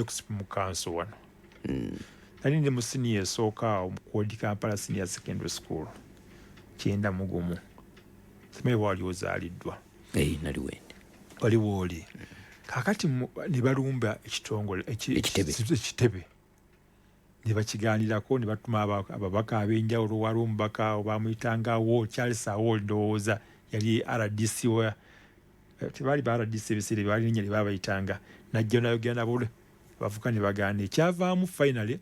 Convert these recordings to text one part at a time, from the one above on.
Ku Supreme Council wano nali ndi mu siniya esooka awo mu Old Kampala Senior Secondary School, 91. Simanyi wali ozaaliddwa? Nali wendi. Wali wooli. Kakati ne balumba ekitongole Ekitebe. Ekitebe ne bakigaanirako, ne batuma ababaka ab'enjawulo. Waliwo omubaka bamuyitanga Charles Awol, ndowooza yali RDC wa tebaali ba RDC ebiseera ebyo, baali linnya lye baabayitanga. Najja nayogera nabo, abavuka ne bagaana. Ekyavaamu finally,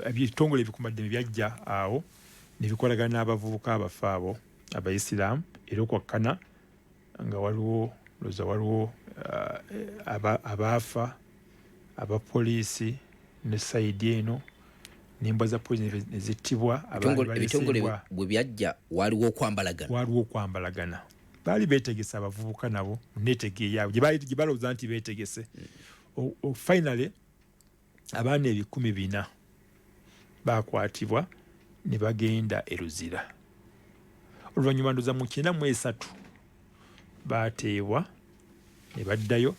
ebitongole ebikumaddembe byajja awo ne bikolagana n'abavubuka abafe abo abayisiraamu, era okwakkana nga waliwo, ndowooza waliwo abaafa abapoliisi ne side eno nembwa za polisi ne zittibwa. Ebitongole bwe byajja, waliwo okwambalagana. Waliwo okwambalagana. Baali beetegese, abavubuka nabo netegeeyaabwe gye balowooza nti beetegese. Finally abaana 400 bakwatibwa ne bagenda e Luzira. Oluvannyuma, ndowooza mu 93, bateebwa ne baddayo.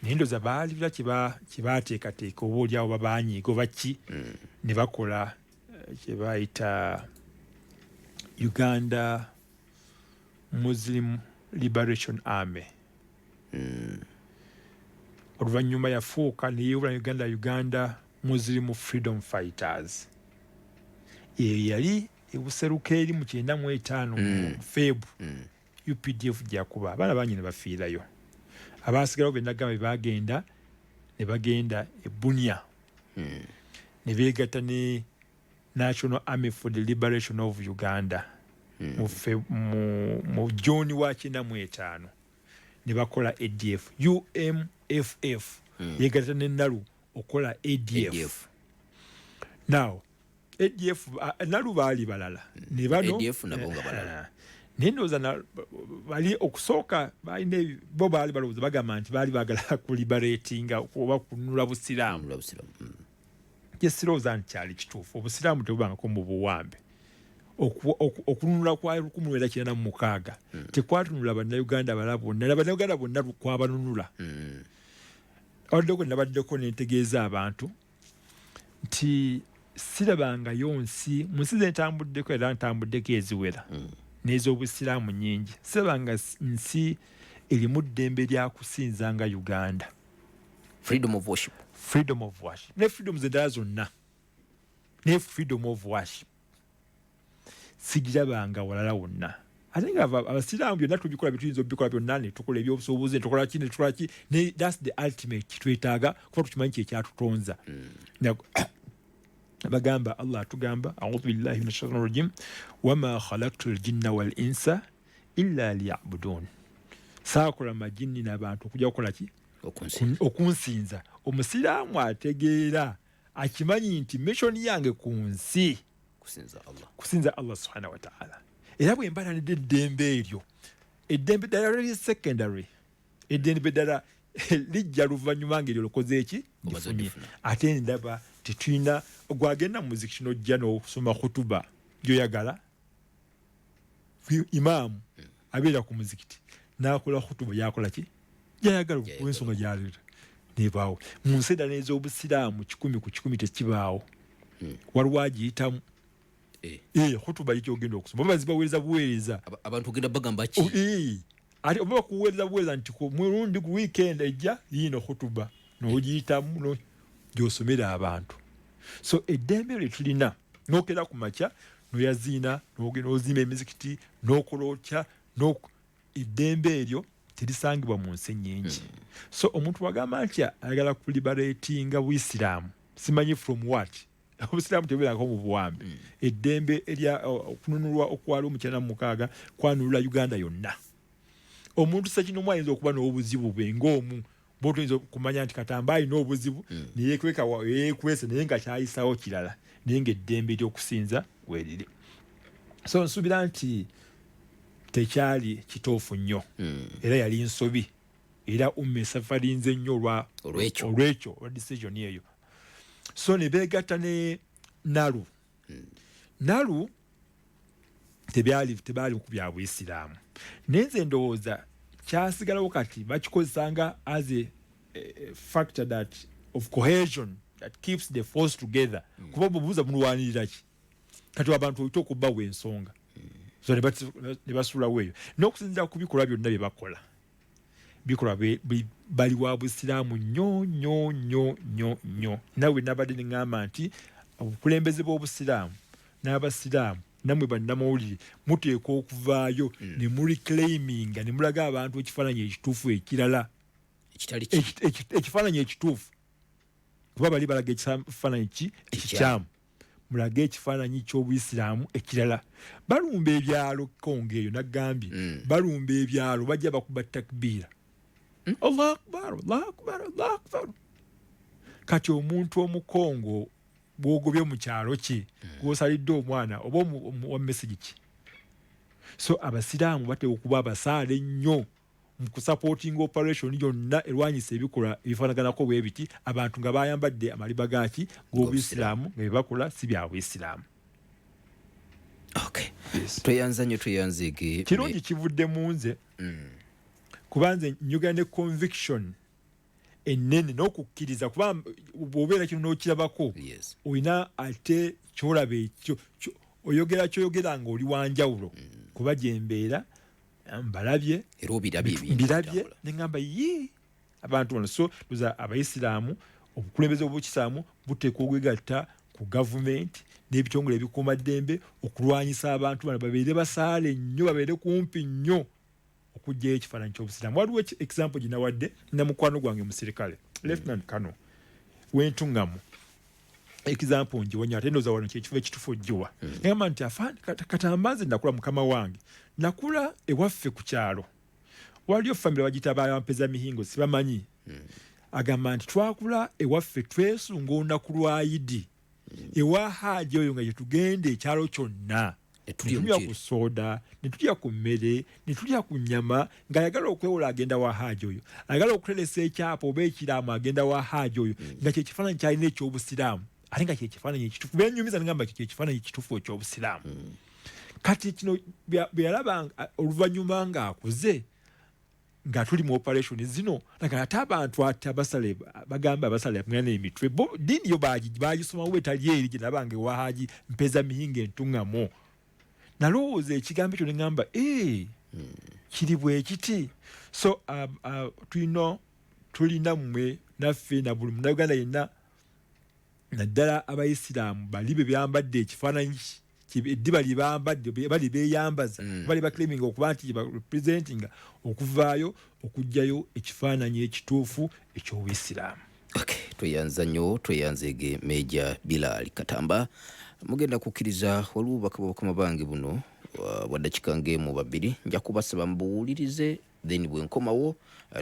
Naye ndowooza baalibira kye baateekateeka, oba oliawo babanyiiga oba ki, ne bakola kye bayita Uganda Muslim Liberation Army. Oluvannyuma yafuuka neyewula Uganda Muslim Freedom Fighters. Eyo yali ebuseruka eri mu 95 mu Feb. UPDF gyakuba abaana bangi ne bafiirayo. Abasigalawo benagamba bagenda ne bagenda e Bunia ne beegatta ne National Army for the Liberation of Uganda mu June wa 95 ne bakola ADF. UMFF yegatta ne NALU okola ADF. ADF. Now ADF, NALU baali balala ne bano ADF nabo nga balala. Naye ndowooza bali okusooka balina bo baali balowooza, bagamba nti baali baagala kuliberatinga oba kununula busiraamu. Kununula busiraamu. Kyesirowooza nti kyali kituufu. Obusiraamu tebubangako mu buwambe. Okununula kwa 1986 tekwatunula bannayuganda balala bonna, bannayuganda bonna kwabanunula. Abaddeko nabaddeko nentegeeza abantu nti sirabangayo nsi mu nsi zentambuddeko, era ntambuddeko eziwera n'ez'obusiraamu nyingi, sirabanga nsi erimu ddembe lya kusinza nga Uganda. Freedom of worship. Freedom of worship ne freedoms endala zonna, ne freedom of worship sigirabanga walala wonna. Ate nga abasiraamu byonna tubikola, byetuyinza obikola byonna, netukola ebyobusuubuzi, netukola ki, netukola ki, ne that's the ultimate kitwetaaga, kuba tukimanyi kyekyatutonza. Bagamba, Allah atugamba, audhu billahi min ashaitani rajim, wama khalaktu ljinna wal insa illa liyabudun, saakola majinni n'abantu okujja kukola ki? Okunsinza. Okunsinza. Omusiraamu ategeera, akimanyi nti mission yange ku nsi kusinza Allah. Kusinza Allah subhanahu wataala. Era bwe mba nanidde eddembe eryo, eddembe ddala liri secondary, eddembe ddala lijja luvannyuma nga eryo lokoze eki Omaze ndifunye. odifuna. Ate ndaba tetulina gwagenda mu muzikiti nojja n'osoma khutuba gyoyagala. Imaamu abeera ku muzikiti n'akola khutuba yakola ki gyayagala olw'ensonga gyaleeta nebaawo. Mu nsi endala ez'obusiraamu 100% tekibaawo. Waliwo agiyitamu. Khutuba yikyogenda okusoma oba bazibaweereza buweereza. Abantu ogenda bagamba ki? Ate oba bakuweereza buweereza nti ku mulundi ku weekend ejja yiino khutuba n'ogiyitamu gy'osomera abantu. So eddembe lye tulina, n'okera ku makya n'oyaziina, n'ogenda n'ozimba emizikiti n'okola otya, eddembe eryo terisangibwa mu nsi nnyingi. So omuntu wagamba nti ayagala kuliberatinga buisiraamu, simanyi from what. Obusiraamu tebubeerako mu buwambe. Eddembe erya okununulwa okwali mu 96 kwanunula Uganda yonna. Omuntu sekinomu ayinza okuba n'obuzibu bwe ng'omu, bwotuyinza okumanya nti Katamba alina obuzibu neyekweka yekwese, naye nga kyayisawo kirala, naye nga eddembe ery'okusinza weeriri. So nsuubira nti tekyali kituufu nnyo, era yali nsobi, era umma esafarinze nnyo olwa Olw'ekyo. Olwekyo, olwa decision eyo. So ne beegatta ne NALU. NALU tebyali, tebaali ku bya buisiraamu, naye nze ndowooza kyasigalawo kati bakikozesa nga as a factor that of cohesion that keeps the force together. Kuba bubuuza mulwanirira ki? Kati abantu olina okubawa ensonga. So ne basulawo eyo n'okusinziira ku bikolwa byonna bye bakola, bikolwa bali wa busiraamu nnyo nnyo nnyo nnyo nnyo. Nawe nabadde neŋŋamba nti obukulembeze bw'obusiraamu n'abasiraamu nammwe bannamawulire muteekwa okuvaayo ne mureclaiminga, ne mulaga abantu ekifaananyi ekituufu ekirala. Ekitali ki? Ekifaananyi ekituufu, kuba bali balaga ekifaananyi ki ekikyamu. Mulage ekifaananyi ky'obuyisiraamu ekirala. Balumba ebyalo Kongo eyo, nagambye balumba ebyalo, bajja bakuba takbiira, "Allah akbar, Allah akbar, Allah akbar." Kati omuntu omukongo bwogobye mu kyalo kye, gwosalidde omwana oba wa message ki? So abasiraamu bateekwa okuba abasaale ennyo mu kusupportinga operation yonna erwanyisa ebikolwa ebifaanaganako bwe biti, abantu nga bayambadde amaliba gaki g'obuyisiraamu, nga byebakola si bya buyisiraamu. Okay, tweyanza nnyo, tweyanzeege. Kirungi kivudde mu nze, kuba nze njogera ne conviction ennene n'okukkiriza, kuba bw'obeera kino n'okirabako, olina ate kyolaba ekyo oyogera kyoyogera nga oli wanjawulo, kuba gyembeera mbalabye. Era obirabye ebintu mbirabye. Bitambula. Neŋŋamba yi abantu bano. So tuza abayisiraamu, obukulembeze bw'obukisaamu buteekwa okwegatta ku gavumenti n'ebitongole ebikuumaddembe okulwanyisa abantu bano, babeere basaale nnyo, babeere kumpi nnyo okuggyayo ekifaananyi ky'obusiraamu. Waliwo example gye nawadde na mukwano gwange musirikale, Lieutenant Kano wentuŋŋamu. Example ngiwonya, ate ndowooza wano kyekifo ekituufu ogiwa. Ngamba nti Katamba, nze nakula, mukama wange, nakula ewaffe ku kyalo waliyo famire bagiyita bampeza mihingo, sibamanyi. Agamba nti twakula ewaffe twesunga olunaku lwa Yidi ewa Haaji oyo, nga gyetugenda ekyalo kyonna, Ne tulya netulya omuceere. Ku soda, netulya ku mmere, netulya ku nnyama. Ng'ayagala okwewola agenda wa Haaji oyo, ayagala okuteresa ekyapa oba ekiraamo agenda wa Haaji oyo, nga kyekifaananyi kyalina ekyobusiraamu, ate nga kyekifaananyi ekituufu. Benyumiza negamba ekyo kyekifaananyi ekituufu ekyobusiraamu. Kati kino bwe yalaba oluvannyuma ng'akuze, nga tuli mu operation zino, naga ate abantu ate abasale bagamba abasale ngana emitwe bo ddiini yo bagisomawo etali eri gye nabanga ewa Haji mpeza mihinga entuŋŋamu. Nalowooza ekigambo ekyo neŋŋamba, ee, kiri bwe kiti. So tulina tulina mmwe naffe na buli munnayuganda yenna, naddala abayisiraamu bali be byambadde ekifaananyi eddiba lye bambadde, bali beeyambaza, bali baclaiminga okuba nti barepresentinga, okuvaayo okuggyayo ekifaananyi ekituufu eky'obuyisiraamu. Okay, tweyanza nnyo, tweyanzeege Meja Bilal Katamba. Mugenda kukkiriza, waliwo obubaka bwa bakama bange buno bwa dakika ng'emu babiri, nja kubasaba mubuwulirize, then bwe nkomawo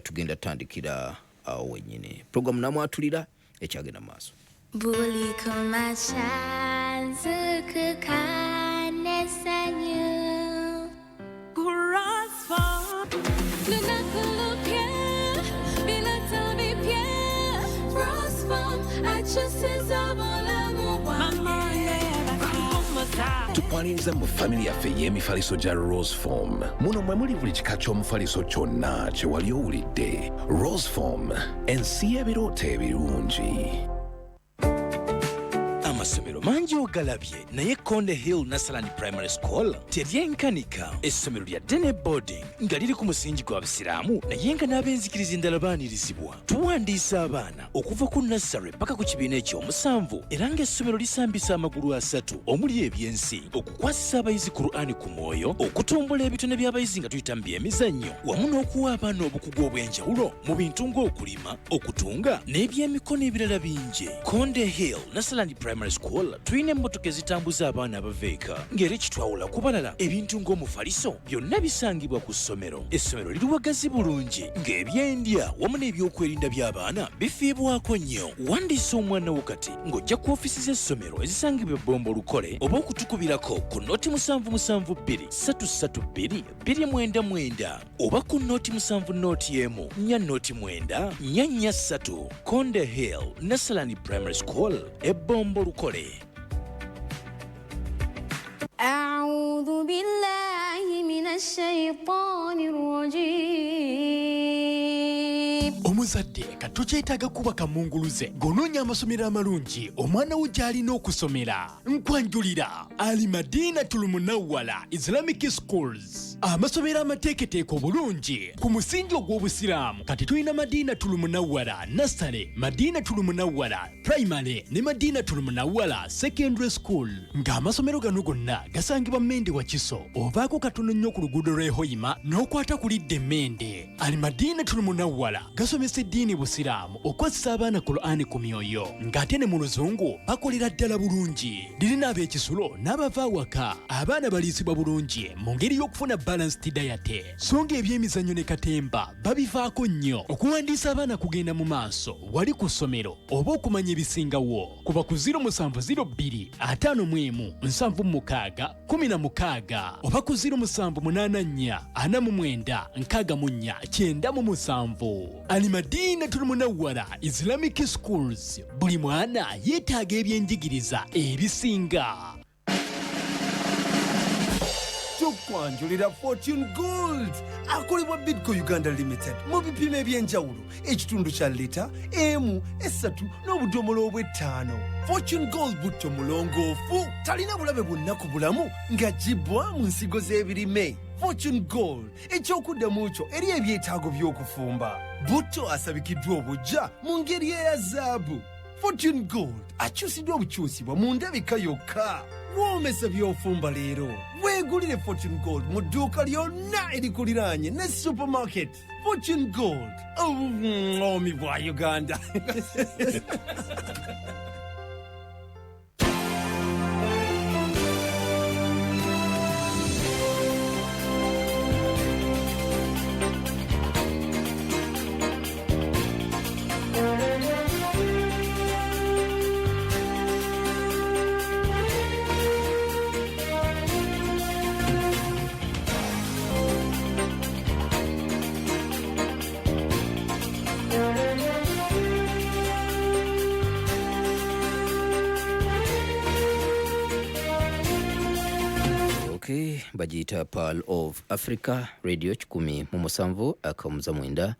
tugenda tandikira awo wennyini programu namwatulira ekyagenda mu maaso. Buli kumakya nzuukuka n'essanyu. Lunaku lupya, birooto bipya. Rose akyusiza obulamu bwange. Tukwaniriza mu family yaffe ey'emifaliso gya Roseform. Muno mwe muli buli kika ky'omufaliso kyonna kye wali owulidde. Roseform, ensi y'ebirooto ebirungi. Amasomero mangi ogalabye, naye Konde Hill Nasalani Primary School teryenkanika. Essomero lya day boarding nga liri ku musingi gwa busiraamu, naye nga n'ab'enzikiriza endala baanirizibwa. Tuwandiisa abaana okuva ku nursery paka ku kibiina ekyomusanvu, era ng'essomero lisambisa amagulu asatu omuli ebyensi, okukwasisa abayizi Kur'ani ku mwoyo, okutumbula ebitone by'abayizi nga tuyita mu byemizannyo, wamu n'okuwa abaana obukugu obw'enjawulo mu bintu ng'okulima, okutunga n'ebyemikono ebirala bingi. Konde Hill Nasalandi Primary School tulina emmotoka ezitambuza abaana abava eka, ng'era ekitwawula ku balala, ebintu ng'omufaliso byonna bisangibwa ku ssomero. Essomero liri wagazi bulungi, ng'ebyendya wamu n'ebyokwerinda by'abaana bifiibwako nnyo. Wandiisa omwana wo kati ng'ojja ku ofiisi z'essomero ezisangibwa ebbombo Olukole, oba okutukubirako ku 0772 332 299 oba ku 070 1 409 443. Konde Hill Nasalani Primary School, ebbombo Lukole. أعوذ بالله من الشيطان الرجيم. Omuzadde kati tokyetaaga kuba kamunguluze ng'onoonya amasomero amalungi omwana wo gy'alina okusomera. Nkwanjulira Ali Madinatul Munawwala Islamic Schools, amasomero amateeketeeke obulungi ku musingi ogw'Obusiraamu. Kati tulina Madinatul Munawwala Nursery, Madinatul Munawwala Primary ne Madinatul Munawwala Secondary School, ng'amasomero gano gonna gasangibwa Mende Wakiso. Ovaako katono nnyo ku luguudo lw'e Hoima n'okwata ku lidda Emmende. Al Madinatul Munawwala gasomesa eddiini Busiraamu, okwasisa abaana Qur'ani ku myoyo, ng'ate ne mu Luzungu bakolera ddala bulungi. Lirina ab'ekisulo n'abava awaka. Abaana baliisibwa bulungi mu ngeri y'okufuna balanced diet, so ng'ebyemizannyo ne katemba babivaako nnyo. Okuwandiisa abaana kugenda mu maaso wali ku ssomero, oba okumanya ebisingawo kuba ku 0702 51 76 16 oba ku 0784 49 64 97. Alimadinatul Munawwara Islamic Schools, buli mwana yeetaaga ebyenjigiriza ebisinga. Tukwanjulira Fortune Gold akolebwa Bidco Uganda Limited mu bipimo eby'enjawulo, ekitundu kya lita emu, esatu n'obudomola obw'ettaano. Fortune Gold butto mulongoofu, talina bulabe bwonna ku bulamu ng'aggyibwa mu nsigo z'ebirime. Fortune Gold ekyokuddamu kyo eri ebyetaago by'okufumba. Butto asabikiddwa obujja mu ngeri eya zaabu. Fortune Gold akyusiddwa obukyusibwa mu ndabika yokka. Woomesa by'ofumba leero. Weegulire Fortune Gold mu dduuka lyonna erikuliraanye ne supermarket. Fortune Gold, obuŋoomi bwa Uganda. Okay, bagiyita Pearl of Africa Radio 107.9,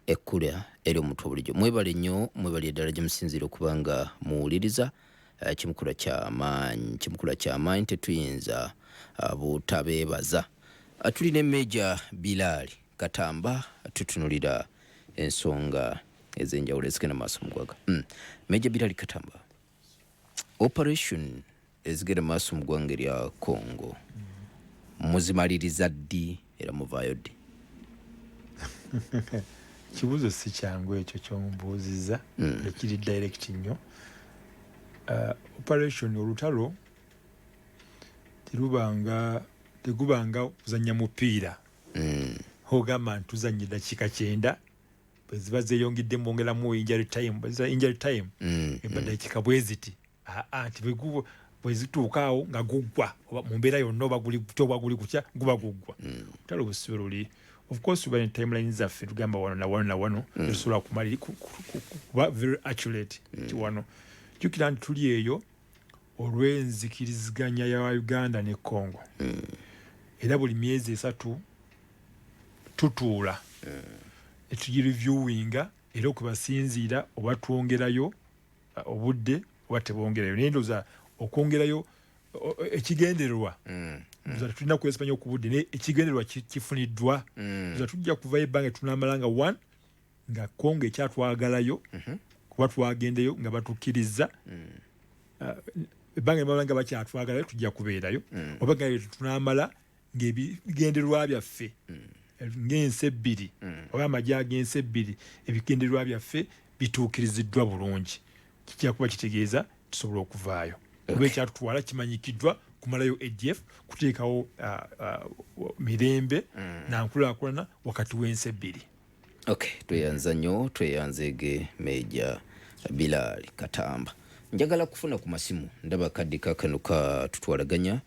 ekkula ery'omuntu bulijjo. Mwebale nnyo, mwebale eddala gye musinziira okuba nga muwuliriza. Kimukula kyamaanyi, kimukula kyamaanyi, tetuyinza butabeebaza. Tuli ne Major Bilal Katamba, tutunulira ensonga ez'enjawulo ezigenda maaso mu ggwanga. Major Bilal Katamba, operation ezigenda maaso mu ggwanga erya Congo muzimaliriza ddi era muvaayo ddi? Kibuuzo si kyangu ekyo kyombuuzizza, ekiri direct nnyo. Operation, olutalo terubanga, tegubanga kuzannya mupiira ogamba nti tuzannya eddakiika 90, bwe ziba zeeyongedde mwongeramu injury time, bwe injury time eba dakiika bwe ziti. Aa, nti bwe zituuka awo nga guggwa, oba mu mbeera yonna, oba guli kutya oba guli kutya, guba guggwa. Olutalo busibe luli, of course tuba ne timeline zaffe, tugamba wano na wano na wano, tetusobola kuba very accurate nti wano. Jjukira nti tuli eyo olw'enzikiriziganya ya Uganda ne Congo, era buli myezi 3 tutuula ne tugireviewinga, era okubasinziira oba twongerayo obudde oba tebongerayo. Naye ndowooza okwongerayo ekigendererwa, ndowooza tetulina kwesima nnyo ku budde, naye ekigendererwa kifuniddwa. Ndowooza tujja kuvayo ebbanga tunamala nga one nga Congo ekyatwagalayo, kuba twagendeyo nga batukkiriza. Ebbanga limala nga bakyatwagalayo, tujja kubeerayo, oba nga tunamala ng'ebigendererwa byaffe ng'ensi ebbiri oba amagye ag'ensi ebbiri, ebigendererwa byaffe bituukiriziddwa bulungi, kijja kuba kitegeeza tusobola okuvaayo, kuba ekyatutwala kimanyikiddwa: kumalayo ADF, kuteekawo mirembe nankulaakulana wakati w'ensi ebbiri. Okay, tweyanza nnyo, tweyanzeege Major Bilal Katamba. Njagala kufuna ku masimu, ndaba kadde kakano ka tutwalaganya,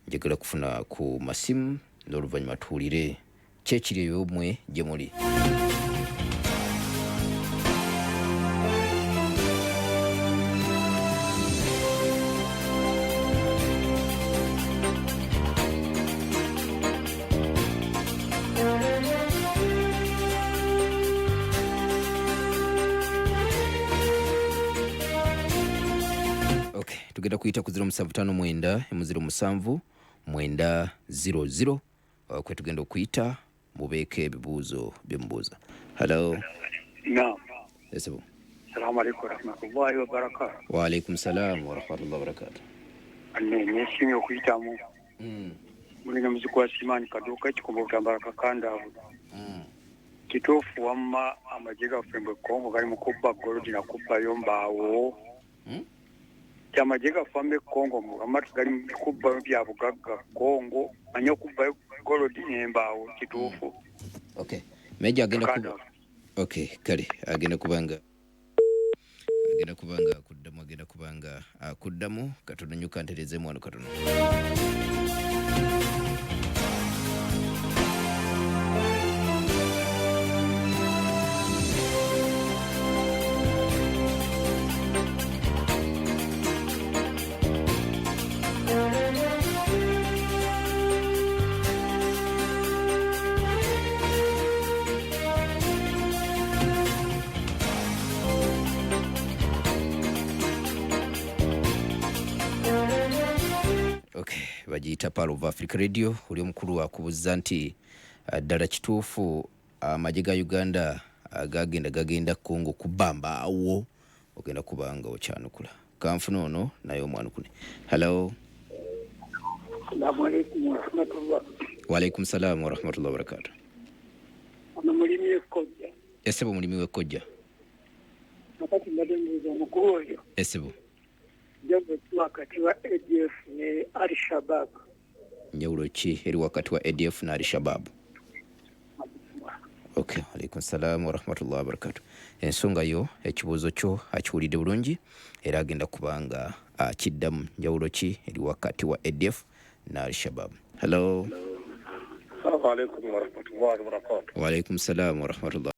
njagala kufuna ku masimu n'oluvannyuma tuwulire kyekiri eyo mmwe gye muli. Tugenda kuyita ku 0759 07 900 kwe tugenda okuyita mubeeko ebibuuzo byemubuuza. Hallo. Naam. Esebo. Salamu alaikum warahmatullahi wabarakatuh. Waalaikum salam warahmatullahi wabarakatuh. Ane nesimye okuyitamu. Mulina muziku wa Simaani Kaduuka ekikombo Butambala Kakandaavu. Kituufu wamma amagye gaffe mbwe Kongo gali mu kubba golodi na kubbayo mbaawo. Ti amagye gaffe wamma e Kongo wamma gali mu kubbayo bya bugagga Kongo manye okubbayo golodi n'embaawo kituufu. Okay. Meja agenda kuba okay, kale agenda kubanga kuddamu agenda kubanga kuddamu katono nyuka nterezeemu wano katono. Bagiyita Pearl of Africa Radio. Oli omukulu akubuuza nti ddala kituufu amagye ga Uganda gagenda Congo kubamba awo ogenda kubanga okyanukula. Kanfuna ono naye omwanukule. Hello. Assalamu alaikum warahmatullah. Wa alaikum salam warahmatullahi wabarakatuh. Ono mulimi w'ekojja. Esebo mulimi w'ekojja. Wakati mbadde mbuuza omukulu oyo. Esebo. Njawulo ki wakati wa ADF ne Al-Shabaab? Njawulo ki eri wakati wa ADF ne Al-Shabaab? Okay, alaikum salam warahmatullahi wabarakatuh. Ensonga yo ekibuuzo kyo akiwulidde bulungi era agenda kubanga akiddamu. Njawulo ki eri wakati wa ADF ne Al-Shabaab? Hello. Assalamu alaikum warahmatullahi wabarakatuh. Wa alaikum salam warahmatullahi.